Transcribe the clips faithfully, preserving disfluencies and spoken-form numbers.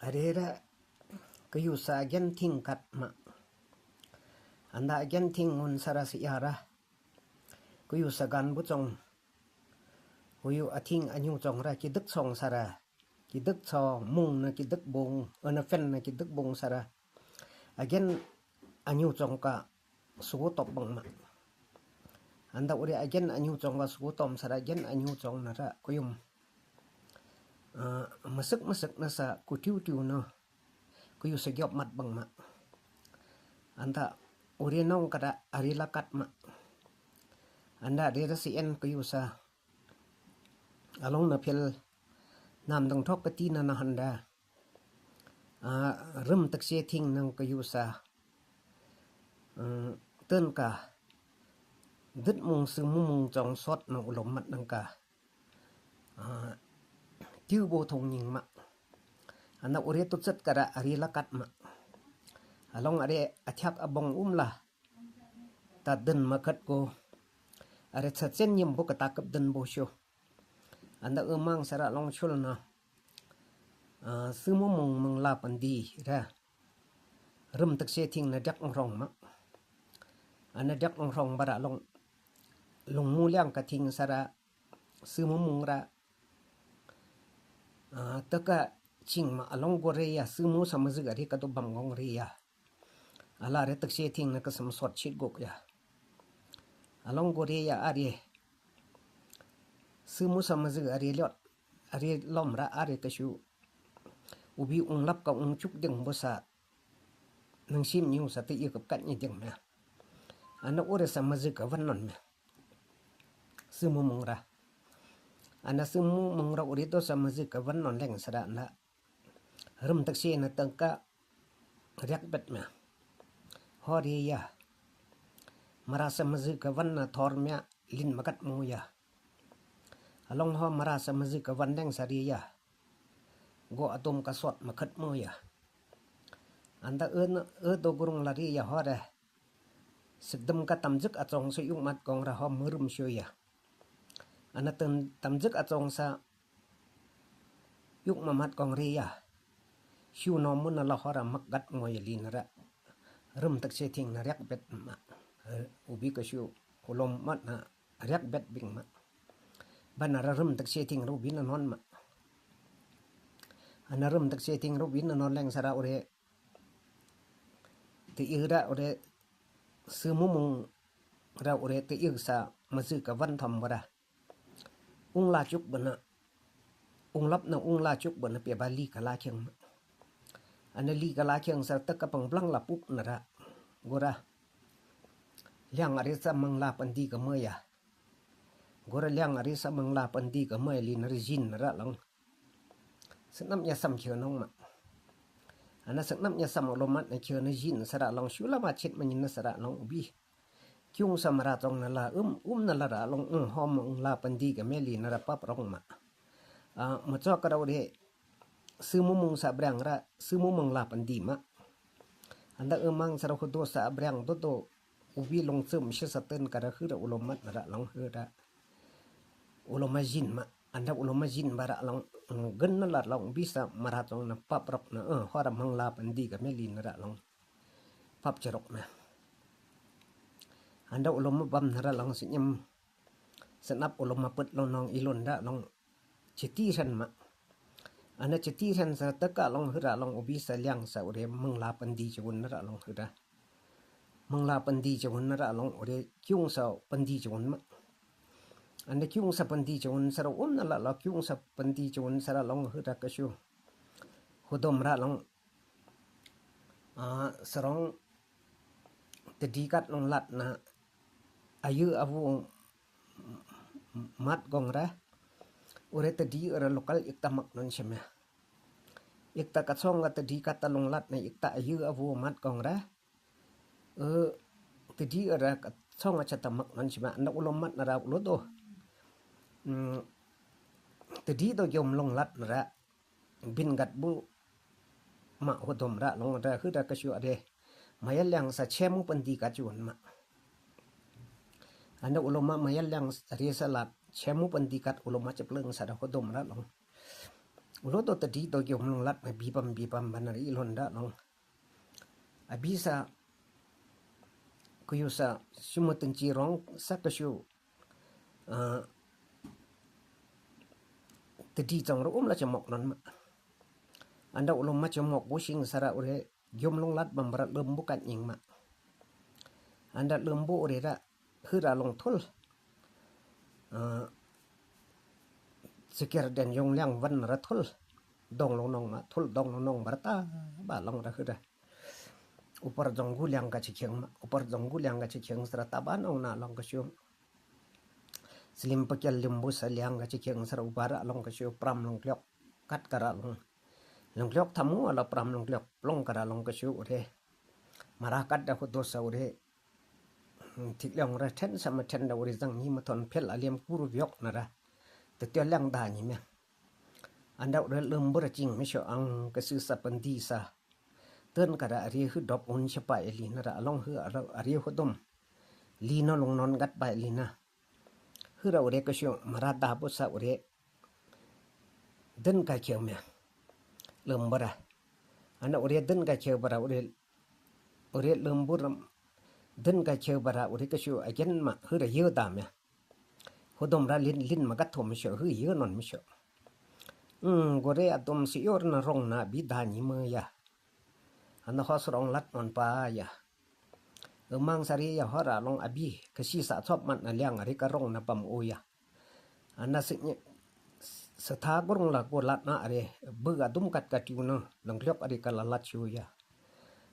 Arera, kuyu sa agen ting kat ma. Anda agen ting ngun sara si ara. Kuyu sa gan buchong. Kuyu ating anyu chong ra kidek chong sara. Kidek chong, mung na kidek bung, ana fen na kidek bung sara. Agen anyu chong ka sugu top bang ma. Anda uri agen anyu chong ka sugu tom sara agen anyu chong nara kuyum. Ah, masek-masek na sa kutiu-tiu no. Kuyu sa giop mat bang ma. Anda uri nong kada ari lakat ma. Anda ari ra si en kuyu sa. Along na phel nam dang thok kati na na handa. Ah, rum tak se ting nang kuyu sa. Hmm, ten ka. Dut mung su mu mung chong sot na ulom mat nang ka. Ah, tiu bo thong nying ma. Ana uri tu chet kara ari lakat ma. Along are athiak abong um la. Ta den ma kat ko. Are chet chen nyim bo kata kap den bo shu. Anda emang sara long shul na. Ah, su mu mung mung la pandi ra. Rum tak se ting na diak ngrong ma. Ana diak ngrong bara long. Long mu liang ka ting sara. Su mu mung ra. Ah, taka ching ma along gore ya. Su mu sa mazu ari ka do bam gong re ya. Ala re tak se ting na ka sam sot chit gok ya. Along gore ya ari. Su mu sa mazu ari lot. Ari lom ra ari ka shu. Ubi ung lap ka ung chuk ding bo sa. Nang sim nyu sa te i kap kat ni ding me. Ana uri sa mazu ka van non me. Su mu mung ra. Ana su mu mung ra uri to sa mazu ka van non leng sara na. Rum tak se na tang ka riak bet me. Ho ri ya. Mara sa mazu ka van na thor me lin makat mo ya. Along ho mara sa mazu ka van leng sa ri ya. Go atom ka sot makat mo ya. Anda e na, e do gurung la ri ya ho re. Sikdem ka tamjik achong sa yuk mat kong ra ho murum shu ya. Ana ten tamjik achong sa yuk mamat kong ri ya. Shu no mu na la ho ra mak gat mo ya li na ra. Rum tak se ting na riak bet ma. Ubi ka shu kulom mat na riak bet bing ma. Ba na ra rum tak se ting ru bin na non ma. Ana rum tak se ting ru bin na non leng sara ure. Te i ra ure su mu mung ra ure te i sa mazu ka van thom bara. Ung la chuk bana. Ung lap na ung la chuk bana pe ba li ka la kiang ma. Ana li ka la kiang sa ta ka pang blang la puk na ra. Gora. Liang are sa mang la pandi ka ma ya. Gora liang are sa mang la pandi ka ma ya li na ra jin na ra long. Saknam ya sam kio nong ma. Ana saknam ya sam olomat na kio na jin sara long shula ma chet ma nyin na sara long ubi. Kiung sa mara tong na la um, um na la ra long ung hom ung la pandi ka meli na ra pap rong ma. Ah, ma chok ra ure su mu mung sa brang ra, su mu mung la pandi ma. Anda emang sara hudo sa brang do do ubi long sum shi sa ten kara hura ulomat na ra long hura. Uloma jin ma, anda uloma jin bara long, mm, gen na la long bisa mara tong na pap rok na, eh, hora mang la pandi ka meli na ra long. Pap cherok na. Anda uloma bam na ra long sinyem. Senap uloma pet long nong ilon ra long. Cheti san ma. Anda cheti san sa teka long hura long ubi sa liang sa ure mang la pandi chun na ra long hura. Mang la pandi chun na ra long ure kiung sa pandi chun ma. Anda kiung sa pandi chun sara um na la la kiung sa pandi chun sara long hura ka shu. Hudom ra long. Ah, sarong tedi kat long lat na ayu avu mat gong ra. Ure tedi ura lokal ikta mak non shemya. Ikta ka chong ka tedi kat ta long lat na ikta ayu avu mat gong ra. Eh, tedi ura ka chong a chata mak non shemya. Anda ulomat na ra ulo do. Hmm, tedi do yom long lat na ra. Bin gat bu ma hudom ra long ra hura ka shu are. Mayal yang sa chemu pandi ka chun ma. Anda uloma mayal yang are sa lat chemu pandi kat uloma chepleng sa ra hudom ra long. Ulo do tedi do gyom lung lat ma bibam bibam bana ri lon da long. Abi sa kuyu sa sumu tenchi rong sa kasyu, ah, tedi chong ro um la chemok non ma. Anda ulo ma chemok busing sara ure gyom lung lat bam bara lembu kan ing ma. Anda lembu ure ra hira long thul. Ah, sikir den yong liang wan ra thul. Dong long nong ma, thul dong long nong bara ta ba long ra hira. Upar jong gu liang ka chikyang ma, upar jong gu liang ka chikyang sara ta ba nong na long kasyu. Slim pakyal lembu sa liang ka chikyang sara uba ra long kasyu pram long kliok. Kat kara long. Long kliok thamu ala pram long kliok long kara long kasyu ure. Mara kat da hudo sa ure. Thik liang ra then sa ma then da uri zang ni ma thon phel aliam kuru biok na ra. Te te liang da ni me. Anda uri lembu ra ching me sho ang kasyu sa pandi sa. Ten kara ari hu dop un shepa eli na ra along hu ara ari hu dom. Li no long non gat ba eli na. Hu ra uri kasyu mara da bu sa uri. Den ka kyau me. Lembu ra. Anda uri den ka kyau bara uri Ure lembur den ka cheu bara ure kasyu agen ma hure yeu da me. Hudom ra lin lin ma gat thom syo hu yeu non mi syo. Hmm, gore adom si yor na rong na bi da ni me ya. Ana hos rong lat non pa ya. Emang sari ya hora long abi kasi sa chop mat na liang are ka rong na pam o ya. Ana siknye setha gurung la ko lat na are bega dum kat kat yu na lengkliok are ka lalat syu ya.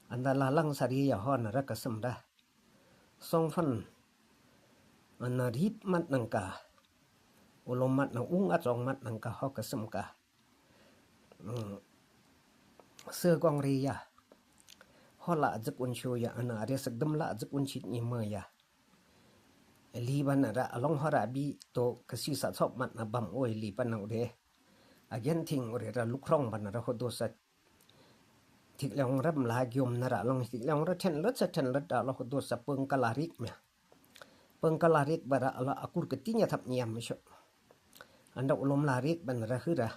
Ana lalang sari ya ho na ra kasem da. Song fan. Ana rip mat nang ka. Ulom mat na ung achong mat nang ka ho kasem ka. Hmm. Se gong ri ya. Ho la zik un syu ya ana are sek dum la zik un chit ni me ya. Li ban ra along hora bi to kasi sa chop mat na bam oi li ban na ure. Agen thing ure ra lukrong ban ra hodo sa. Thik long ram la gyom na ra long thik long ra then lot sa then lot da lo hodo sa peng ka la rik me. Peng ka la rik bara ala akur ke tinya thap niam me syo. Anda ulom la rik ban ra hura.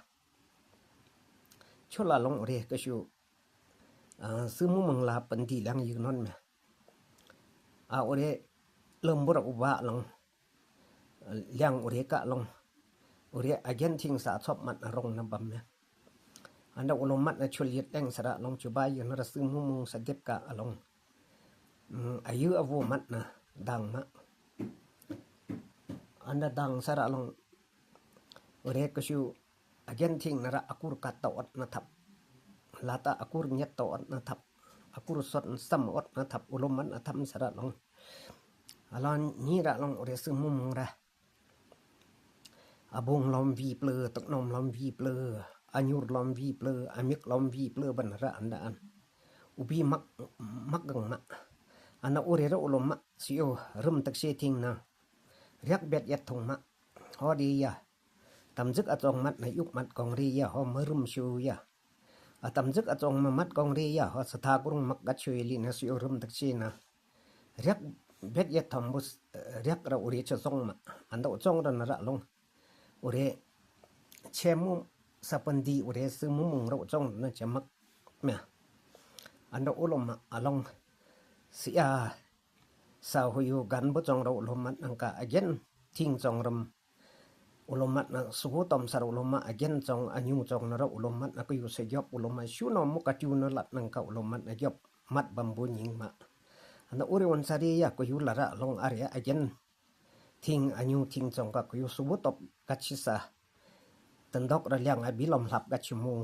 Chola long ure kasyu. Ah, semu mengla pendi lang yignon me. A ure lembur uba long. Liang ure ka long. Ure agen thing sa chop mat na rong na bam me. Anda ulom mat na chul yit leng sara long chuba yignon ra semu mung sa dep ka along. Hmm, ayu avu mat na dang ma. Anda dang sara long. Ure kasyu Agen thing na ra akur kat ta ot na thap. Lata akur nyet ta ot na thap. Akur sot sam ot na thap ulom mat na tham sara long. Alon ni ra long ure semu mung ra. Abung lom vi ple, tek nom lom vi ple, anyur lom vi ple, amik lom vi ple ban ra anda an. Ubi mak mak gang ma. Ana ure ra ulom ma sio rem tek se thing na. Riak bet yet thong ma. Ho di ya. Tam zik achong mat na yuk mat kong ri ya ho merum syu ya. A tam zik achong ma mat kong ri ya ho sa tha kurung mak gat syu ili na syu rum tak si na. Riak bet ya thambus, eh, riak ra uri cha chong ma. Anda uchong ra na ra long. Uri chemu sa pendi uri semu mung ra uchong na cha mak ma. Anda ulom ma along. Sia sa huyu gan bu chong ra ulom mat nang ka agen thing chong ram. Ulom mat na sugu tom sar ulom ma agen chong anyu chong na ra ulom mat na kuyu se gyop ulom ma syu no mu katyu na lat nang ka ulom mat na gyop mat bambu nying ma. Ana uri wan sari ya kuyu la ra long are agen thing anyu thing chong ka kuyu sugu top kat si sa. Tendok ra liang abi lom lap kat si mu.